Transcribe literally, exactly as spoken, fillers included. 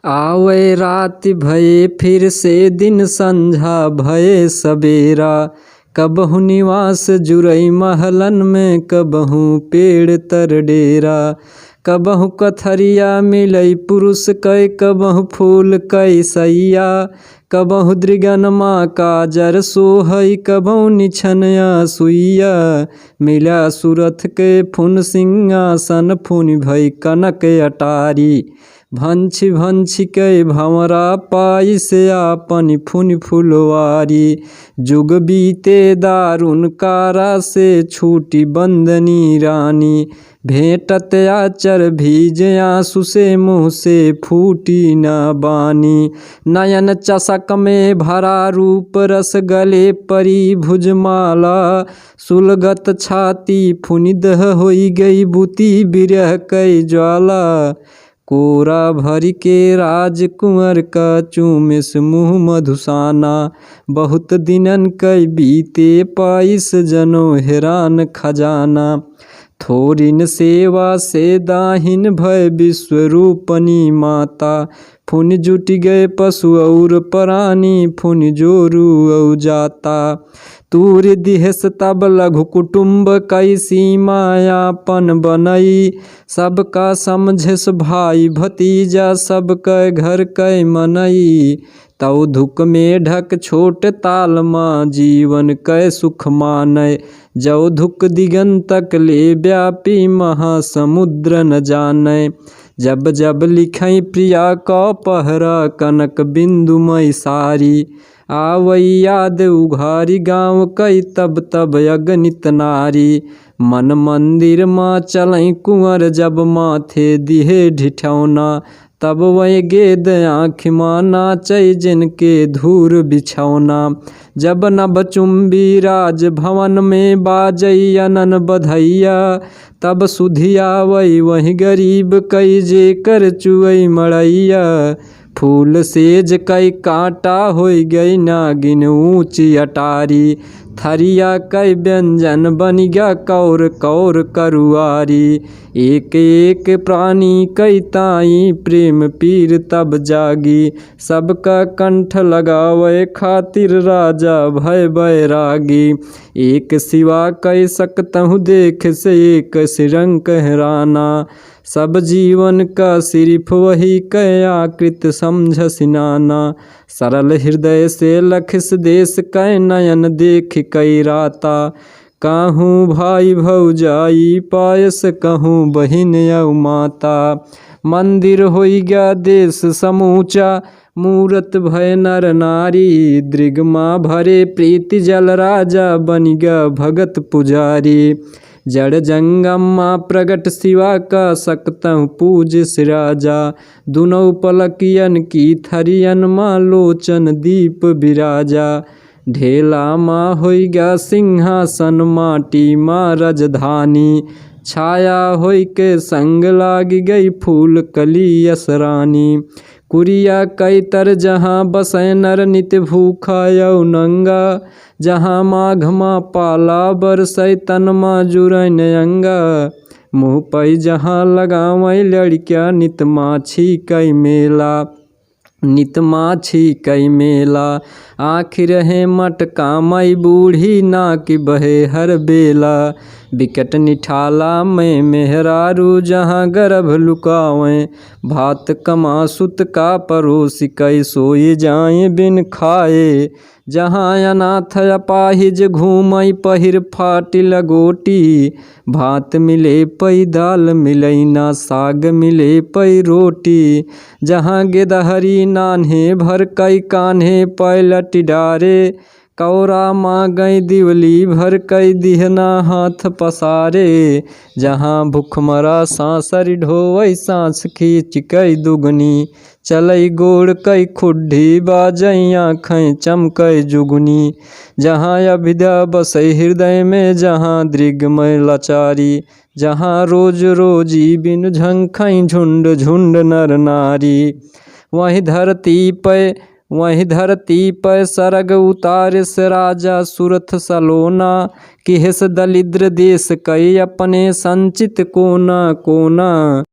आवै राति भये फिर से दिन, संझा भये सबेरा। कबहु निवास जुरई महलन में, कबहु पेड़ तर डेरा। कबहु कथरिया मिलई पुरुष कै, कबहु फूल कै सैया। कबहु दृगनमा काजर सोहई, कबहु निछन या सुइया। मिला सुरथ के फुन सिंहासन, फुनि भई कनक अटारी। भंछि भंछि कै भंवरा, पाइस आपनि फुनि फुलवारी। जुग बीते दारुन कारा से, छूटी बंदनी रानी। भेंटत आचर भीज आँसु से, मुँह से फूटी न बानी। नयन चसक में भरा रूप रस, गले परी भुजमाला। सुलगत छाती फुनि दह, होई गई बुती बिरह कै ज्वाला। कोरा भरि के राजकुंवर का, चूमिस मुँह मधुसाना। बहुत दिनन कै बीते, पाइस जनो हेरान खजाना। थोरिन सेवा से दाहिन, भय विश्वरूपनी माता। फुनि जुटि गए पशु और परानी, फुनि जोरु औ जाता। तूरि दिहेस तब लघु कुटुम्ब, कै सीमा आपन बनई। सबका समझेस भाई भतीजा, सबकै घर कै मनई। तौ धुक मेढक छोट ताल मा, जीवन कै सुख मानै। जौ धुक दिगंतक ले व्यापी, महासमुद्र न जानै। जब जब लिखै प्रिया कौ पहरा, कनक बिंदु मै सारी। आवै याद उघारि गाँव कै, तब तब अगणित नारी। मन मंदिर मा चलै कुंवर, जब माथे दिहे ढिठौना। तब वै गेद आँखि मा नाचै, जिनके धूर बिछौना। जब नभ चुम्बी राजभवन में, बाजै अनन बधैया। तब सुधि आवै वही गरीब कै, जेकर चुअई मड़ैया। फूल सेज कै काँटा, होइ गई नागिन ऊँची अटारी। थरिया कै व्यंजन बनि गा, कौर कौर करुआरी। एक एक प्राणी कै ताई, प्रेम पीर तब जागी। सबका कंठ लगावै खातिर, राजा भय बैरागी। एक सिवा कै सकतहु देख से, एक सिरंक हेराना। सब जीवन का सिरिफ वही कै, आकृत समझसि नाना। सरल हृदय से लखिस देस कै, नयन देखि कै राता। कहूँ भाई भौजाई पायस, कहूँ बहिन अउ माता। मंदिर होइ गा देस समूचा, मूरत भय नर नारी। दृग मा भरे प्रीति जल, राजा बनि गा भगत पुजारी। जड़ जंगम मा प्रगट सिवा का, सकतहु पूजिस राजा। दुनौ पलकियन की थरियन मा, लोचन दीप बिराजा। ढेला मा होइ गा सिंहासन, माटी मा रजधानी। छाया होइ के संग लागि गई, फूल कली अस रानी। कुरिया कै तर जहाँ बसै नर, नित भूखा अउ नंगा। जहाँ माघ मा पाला बरसै, तन मा जुरैन अंगा। मुँह पै जहाँ लगावै लड़किया, नित माछी कै मेला। नित माछी कै मेला। आखिर है मटका मै बूढ़ी, नाकि बहे हर बेला। बिकट निठाला मै मेहरारू, जहाँ गर्भ लुकावै। भात कमा सुत का परोसि कै, सोइ जाए बिन खाए। जहाँ अनाथ अपाहिज घूमै, पहिर फाटि लगोटी। भात मिले पै दाल मिलै ना, साग मिले पै रोटी। जहाँ गेदहरी नान्हे भर कै, कान्हे पै लटि डारे। कौरा मा गै दिवली भर कै, दिहना हाथ पसारे। जहाँ भुखमरा साँसरि ढोवै, साँस खींचि कै दुगनी। चलै गोड़ कै खुड्ढी, बाजै आँखै चमकै जुगनी। जहाँ अभिधा बसै हृदय मै, जहाँ दृग मै लाचारी। जहाँ रोज रोजी बिनु झंखै, झुंड झुंड नर नारी। वही धरती पै, वही धरती पै सरग उतारिस राजा सुरथ सलोना। किहेस दलिद्र देस कै, अपने संचित कोना कोना।